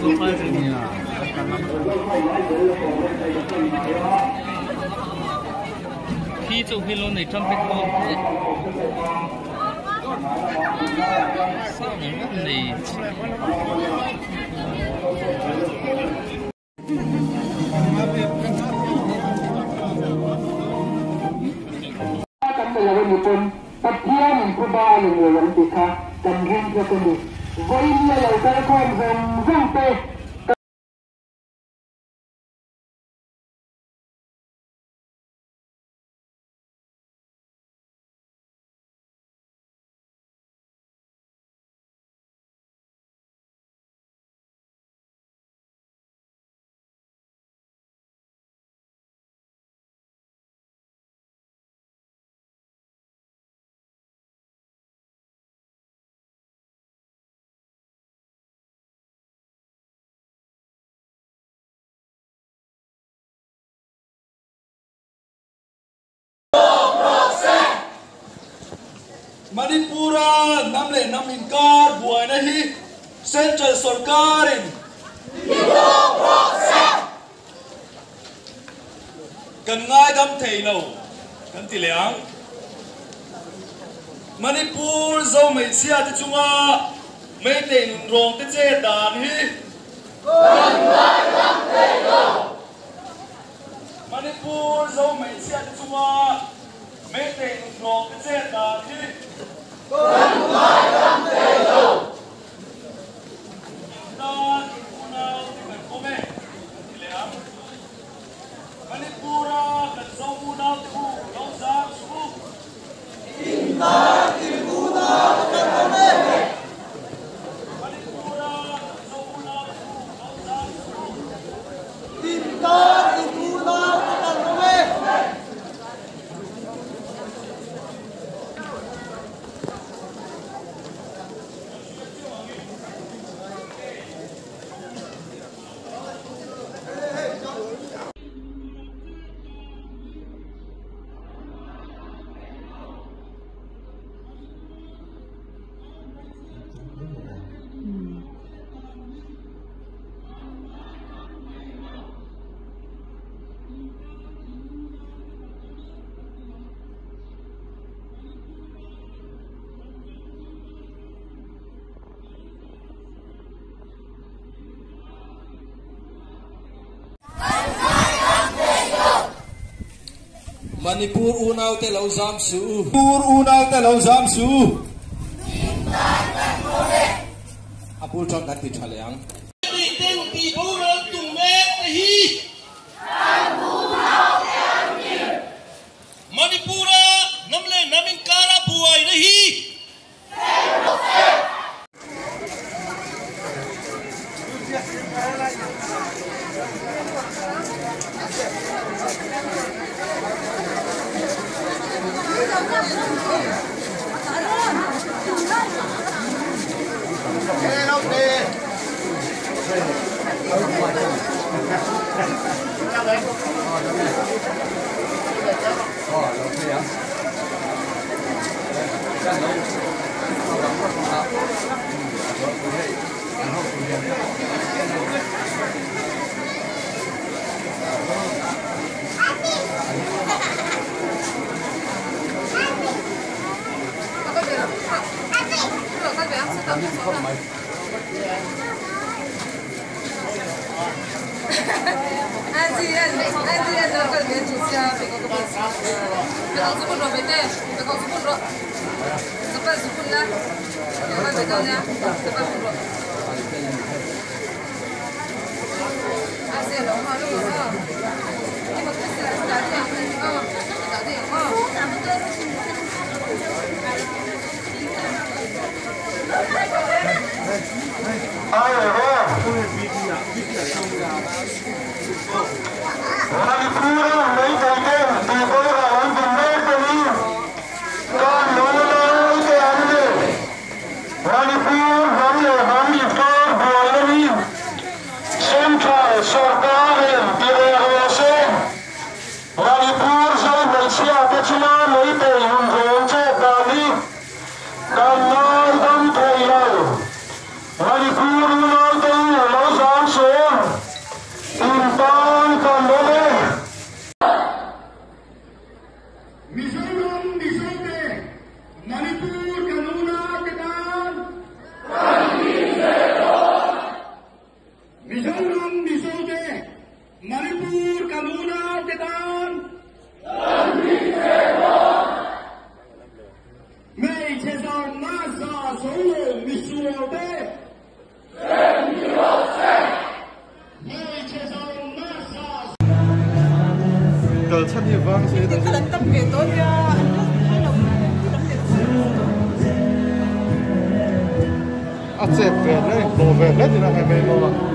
Khi chu khi lo nei trumpet pawh sound ang vek nei. Kan la lo a ni pawn Pathianin phuba a la ngei ang tih kha kan ring tlat a ni. Vawiin a lo kal khawm zawng zawng te ka. Manipur-a hnam leh hnam inkar buaina hi Central sorkarin kan ngaidam thei lo kan ti leh ang. Manipur Zo hmeichhia te chunga Meitei nunrawng te chet dan hi kan ngaidam thei lo. Manipur Zo hmeichhia te chunga Meitei nunrawng te chet dan hi kan ngaidam thei lo. In tan in unau te kan awm e kan ti leh ang. Manipur-a kan Zo unau te u lo zam suh u. In tan in unau te kan awm e. Manipur-a kan Zo unau te u lo zam suh u. In tan in unau te kan awm e. Manipur unaute lo zam suh u. Manipur unaute lo zam suh u. A bul tan kan ti tha leh ang. Manipur-a hnam leh hnam inkara buaina hi Kal chhan hi vang se a chep ve hle a ni hlawh ve hle tih na hai mai bawk a.